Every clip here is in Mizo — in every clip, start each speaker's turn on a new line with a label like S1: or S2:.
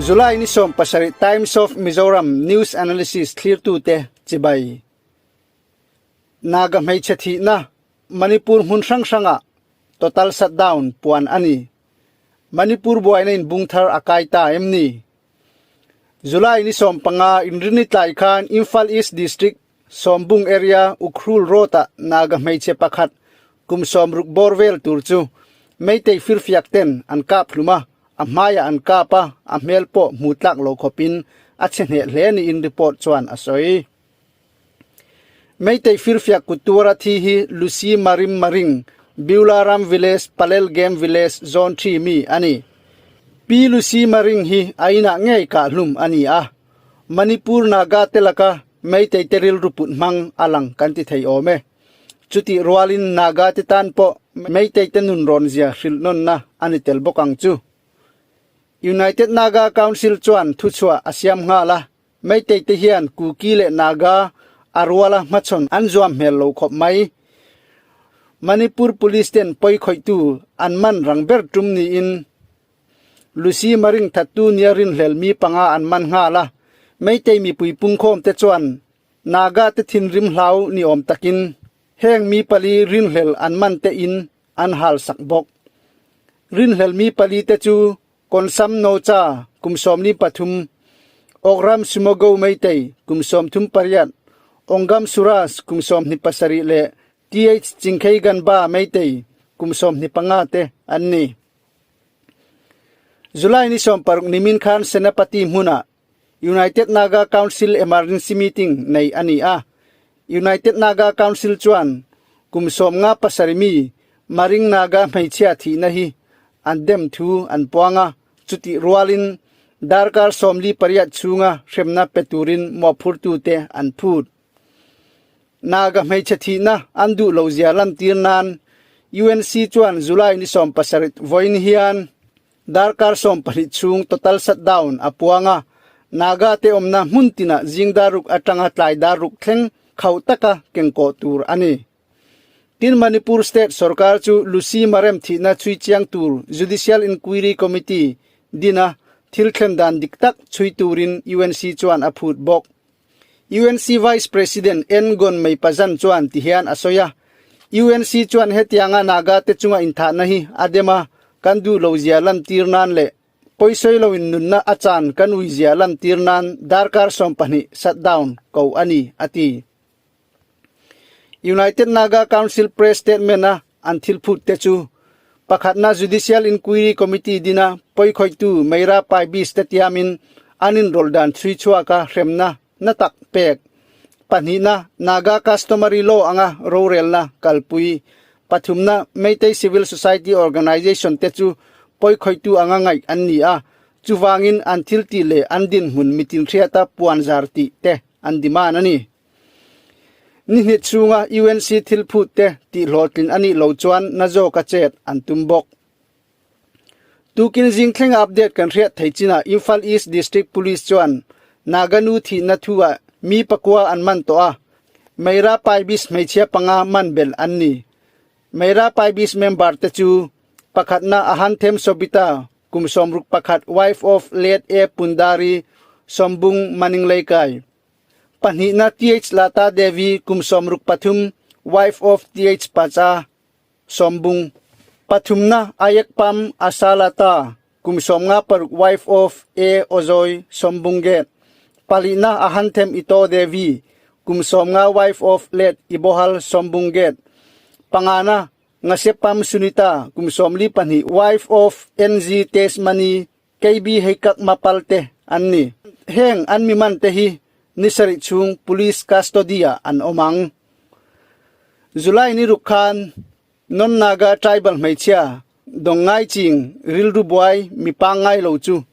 S1: July ni 17 Times of Mizoram News Analysis thlirtute chibai. Naga hmeichhe thihna Manipur hmun hrang hrangah total shutdown puan a ni. Manipur buaina in bung thar a kai ta em ni? July ni 15 Inrini tlai khan Imphal East District Sawmbung area Ukhrul Road-ah Naga hmeichhe pakhat kum 60 bawr vel tur chu Meitei firfiak ten an kap hlum a, a hmaiah an kap a, a hmel pawh hmu tlak lo khawpin a chhe hneh hle niin report chuan a sawi. Meitei firfiak kut tuara thi hi Lucy Marim Maring, Biularam Village, Palel Game Village, Zone 3 mi a ni. Pi Lucy Maring hi a inah ngei kah hlum a ni a, Manipur Naga te laka Meitei te rilru put hmang a lang kan ti thei awm e. Chutih rualin Naga te tan pawh Meitei te nun rawn zia hrilh nawnna a ni tel bawk ang chu. United Naga Council chuan thuchhuah a siam nghal a, Meitei te hian Kuki leh Naga a ruala hmachhawn an zuam hmel lo khawp mai. Manipur Police ten pawi khawihtu an man rang ber tum niin Lucy Maring thattu nia rinhlel mi panga an man nghal a, Meitei mipui pungkhawm te chuan Naga te thinrim hlau ni awm takin heng mi pali rinhlel an man te in an hal sak bawk. Rinhlel mi pali te chu Konsam Nocha kum 13, Okram Sumogo Meitei kum 38, Ongam Suraj kum 27 leh TH Chingkhei Ganba Meitei kum 25 te an ni. July ni 16 nimin khan Senapati hmunah United Naga Council Emergency Meeting nei a ni a. United Naga Council chuan kum 57 mi Maring Naga hmeichhia thihna hi an dem thu an puang a, chutih rualin darkar 48 chhunga hremna pe turin mawhphurtute an phut. Naga hmeichhe thihna an duh lo zia lantir nan UNC chuan July ni 17 vawiin hian darkar 12 chhung total shutdown a puang a, Naga te awmna hmun tinah zing dar ruk atanga tlai dar ruk thleng khauh taka kengkawh tur a ni. Tin Manipur State sorkar chu Lucy Marem thihna chhui chiang tur Judicial Inquiry Committee dina thil thlen dan dik tak chhui turin UNC chuan a phut bawk. UNC Vice President N. Gon Meipazan chuan ti hian a sawi a, UNC chuan hetianga Naga te chunga inthahna hi a dem a, kan duh lo zia lantir nan leh pawisawi loin nunna a chan kan ui zia lantir nan darkar 12 shutdown ko a ni, a ti. United Naga Council Press Statement a an thil phut te chu pakhatna Judicial Inquiry Committee dina pawikhawihtu Meira Paibis te tiamin an inrawlh dan chhui chhuaka hremna na tak pek, pahnihna Naga Customary Law anga rorelna kalpui, pathumna Meitei Civil Society Organization te chu pawikhawihtu anga ngaih an ni a, chuvangin an thil tih leh an dinhmun mitin hriata puanzar tih te an demand a ni. Ni hnih chhunga UNC thil phut te tih hlawhtlin a nih loh chuan na zawka chet an tum bawk. Tukin zing thlenga update kan hriat thei chinah Imphal East District Police chuan Naga nu thihna thu-ah mi pakua an man tawh a, Meira Paibis hmeichhia panga man belh an ni. Meira Paibis member te chu pakhatna Ahanthem Sobita kum 61 wife of late A Pundari Sombung Maningleikai, Pahnihna TH Lata Devi kum 63 wife of TH Pacha Sombung. Pathumna Ayekpam Asalata kum 56 wife of A Ozoy Sombung Gate. Palihna Ahanthem Ito Devi kum 50 wife of late Ibohal Sombung Gate. Pangana Ngasepam Sunita kum 42 wife of NG Tesmani KB Heikak Mapal te an ni. Heng an mi man te hi ni sarih chhung police custody ah an awm ang. July ni ruk khan Non Naga tribal hmeichhia dawng ngai ching rilru buai mi pangngai lo chu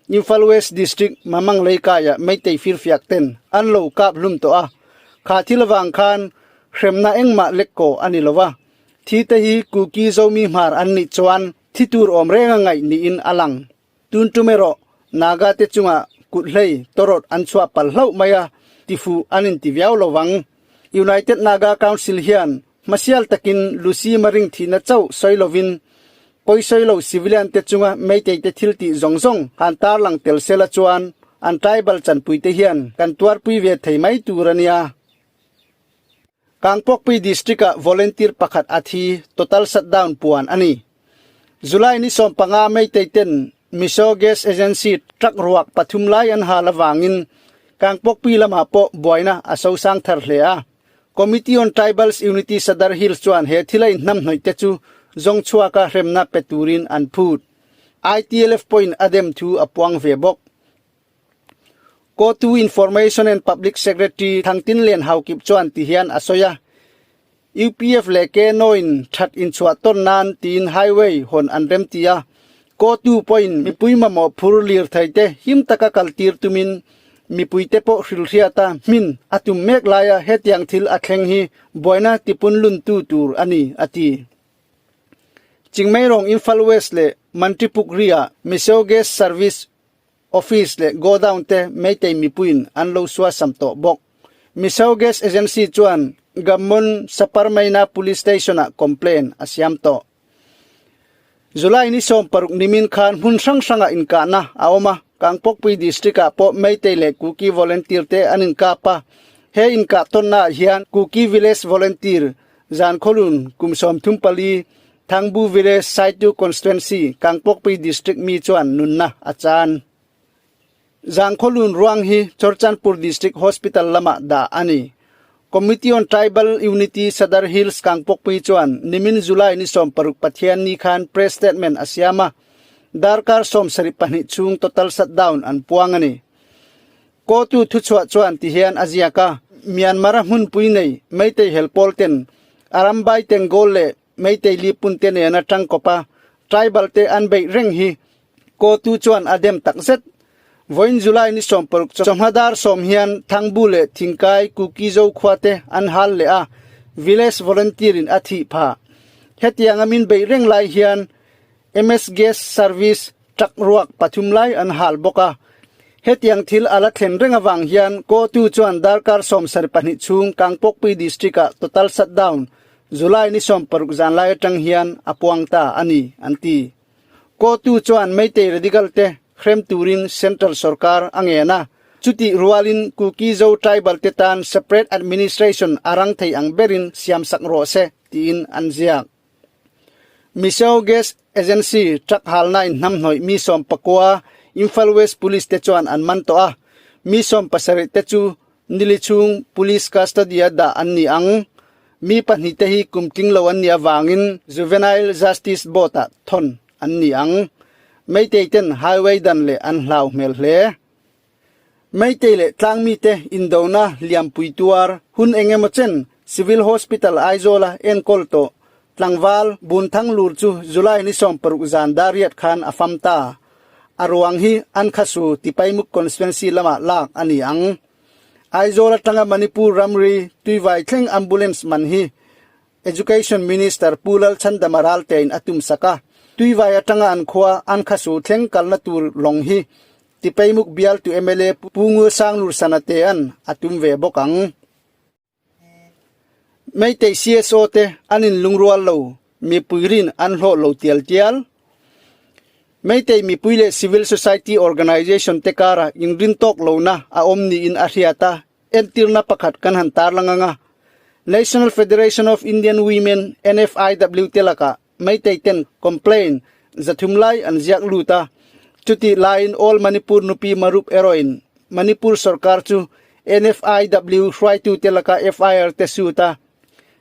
S1: Imphal West District Mamang Leikai ah Meitei firfiak ten an lo kap hlum tawh a, kha thil avang khan hremna engmah lek ko a ni lova. Thi te hi Kuki Zomi hmar an nih chuan Thi tur awm reng a ngaih niin a lang. Tun tum erawh Naga te chungah kut hlei tawrawt an chhuah palh hlauh mai a, tifuh an inti viau lo vang. United Naga Council hian Hmasial takin Lucy Maring thihna chauh sawi lovin pawisawi lo civilian te chunga Meitei te thil tih zawng zawng han tarlang tel sela chuan an tribal chanpuite hian kan tuarpui ve thei mai tur a nia. Kangpokpui District-ah volunteer pakhat a thi, total shutdown puan a ni. July ni 15 Meitei ten Mizo Gas Agency truck ruak pathum lai an hal avangin Kangpokpui lamah pawh buaina a sosang thar hle a. Committee on Tribals Unity Sadar Hills chuan he thila inhnamhnawih te chu zawng chhuaka hremna pe turin an phut. ITLF pawhin a dem thu a puang ve bawk. Kotu Information and Public Secretary Thangtinlian Haokip chuan ti hian a sawi a, UPF leh KNO-in that inchhuah tawn nan tiin highway hawn an remti a, Kotu pawhin mipui mamawh phur lirthei te him taka kaltir tumin Mipuite pawh hrilhriata hmin a tum mek laia hetiang thil a thleng hi buaina tipunluntu tur a ni, a ti. Chingmeirong Imphal West leh Mantripukri-ah Mizo Gas Service Office leh Godown te Meitei mipuiin an lo suasam tawh bawk. Mizo Gas Agency chuan Gammon Saparmaina Police Station-ah complaint a siam tawh. July ni 16 nimin khan hmun hrang hrangah inkahna a awm a, Kangpokpui District-ah pawh Meitei leh Kuki volunteer te an inkap a. He inkah tawnnaah hian Kuki Village Volunteer Zankhawlun kum 34, Thangbu Village, Saitu Constituency, Kangpokpui District mi chuan nunna a chan. Zangkhawlun ruang hi Churachandpur District Hospital lamah dah a ni. Committee on Tribal Unity Sadar Hills Kangpokpui chuan nimin July ni 16 Pathian ni khan press statement a siam a, darkar 72 chhung total shutdown an puang a ni. Kotu thuchhuah chuan ti hian a ziak a, Myanmar-a hmunpui nei Meitei helpawl ten Arambai Tenggol leh Meitei Lipun te nena tangkawpa tribal te an beih reng hi Kotu chuan a dem tak zet. Vawiin July ni 16 chawhma dar 10 hian Thangbu leh Thingkai Kuki Zo khua te an hal leh a, Village Volunteer in a thih phah. Hetianga min beih reng lai hian MS Gas Service truck ruak pathum lai an hal bawk a. Hetiang thil a la thlen reng avang hian Kotu chuan darkar 72 chhung Kangpokpui District-ah total shutdown July ni 16 zan lai atang hian a puang ta a ni, an ti. Kotu chuan Meitei radical te hrem turin Central sorkar a ngen a, chutih rualin Kuki Zo tribal te tan separate administration a rang thei ang berin siamsak rawh se tiin an ziak. Mizo Gas Agency truck halna inhnamhnawih mi 19 Imphal West Police te chuan an man tawh a, mi 70 te chu Nili chhung Police custody a dah an ni ang. Mi pahnihte hi kum tling lo an nih avangin Juvenile Justice Board-ah thawn an ni ang. Meitei ten highway dan leh an hlau hmel hle. Meitei leh tlangmite indona liampui tuar hun eng emaw chen Civil Hospital Aizawl-a enkawl tawh tlangval Bunthang Lur chu July ni 16 zan dariat khan a fam ta. A ruang hi an khasu Tipaimuk Constituency lamah lak a ni ang. Aizawl atanga Manipur ramri Tuivai thleng ambulance man hi Education Minister Pu Lalchhandama Raltein a tumsak a. Tuivai atanga an khua an khasu thleng kalna tur lawng hi Tipaimuk bialtu mla Pu Ngulsanglur Sanatea'n a tum ve bawk ang. Meitei CSO te an inlungrual lo, mipui rin an hlawh lo tial tial. Meitei mipui leh civil society organization te kara inrin tawk lohna a awm niin a hriat a, entirna pakhat kan han tarlang ang a. National Federation of Indian Women, NFIW, te lakah Meitei ten complaint 300 lai an ziak lut a, chutih laiin All Manipur Nupi Marup erawhin Manipur sorkar chu NFIW hruaitute laka FIR te suit a,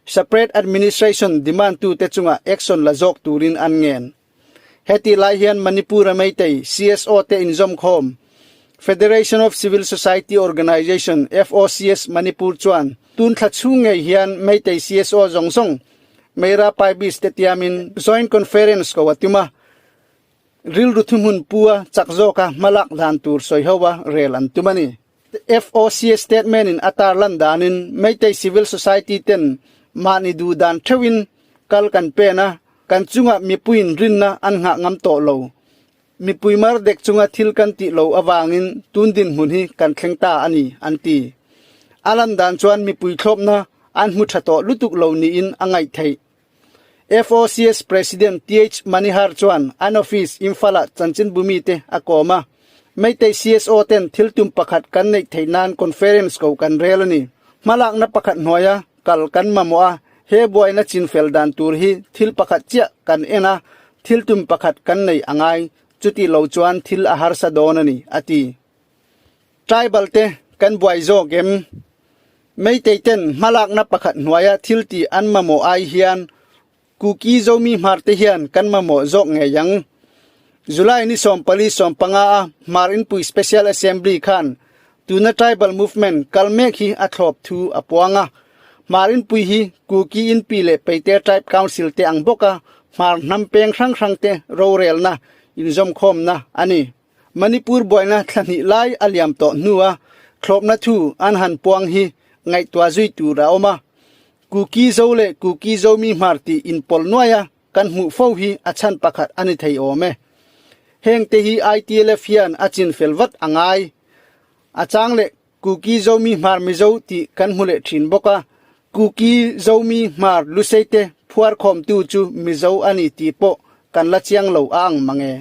S1: separate administration demand tute chungah action la zawk turin an ngen. Hetih lai hian Manipur-a Meitei CSO te inzawmkhawm Federation of Civil Society Organisation, FOCS, Manipur chuan tun thla chhung ngei hian Meitei CSO zawng zawng Meira Paibis te tiamin Joint Conference ko a tum a, rilru thuhmun pua chak zawka hmalak dan tur sawi ho a rel an tum a ni. FOCA statement in a tarlan danin Meitei civil society ten mahni duh dan theuhin kal kan pen a, kan chungah mipuiin rinna an nghah ngam tawh lo. Mipui mar dek chunga thil kan tih lo avangin tun dinhmun hi kan thleng ta a ni, an ti. A lan dan chuan mipui thlawpna. an hmu tha tawh lutuk lo niin a ngaih theih. FOCS President TH Manihar chuan an office Imphal-ah chanchinbumi te a kawm a, Meitei CSO ten thil tum pakhat kan neih theih nan conference ko kan rel a ni. Hmalakna pakhat hnuaia kal kan mamawh a, he buaina chinfel dan tur hi thil pakhat chiah kan en a, thil tum pakhat kan nei a ngai, chuti lo chuan thil a harsa dawn a ni, a ti. Tribal te kan buai zawk em? Meitei ten hmalakna pakhat hnuaia thil tih an mamawh ai hian Kuki Zomi Hmar te hian kan mamawh zawk ngei ang. July ni 14 15 a Hmar Inpui Special Assembly khan tuna Tribal Movement kal mek hi a thlawp thu a puang a. Hmar Inpui hi Kuki Inpi leh Peite Tribe Council te ang bawka Hmar hnam peng hrang hrang te rorelna inzawmkhawmna a ni. Manipur buaina thla hnih lai a liam tawh hnua thlawpna thu an han puang hi ngaihtuah zui tur a awm a. Kuki Zo leh Kuki Zomi Hmar tih inpawl nuaia kan hmuh fo hi a chhan pakhat a ni thei awm e. Hengte hi ITLF hian a chinfel vat a ngai. A chang leh Kuki Zomi Hmar Mizo tih kan hmu leh thin bawk a. Kuki Zomi Hmar Luseite phuarkhawmtu chu Mizo a ni tih pawh kan la chiang lo a ang mang e.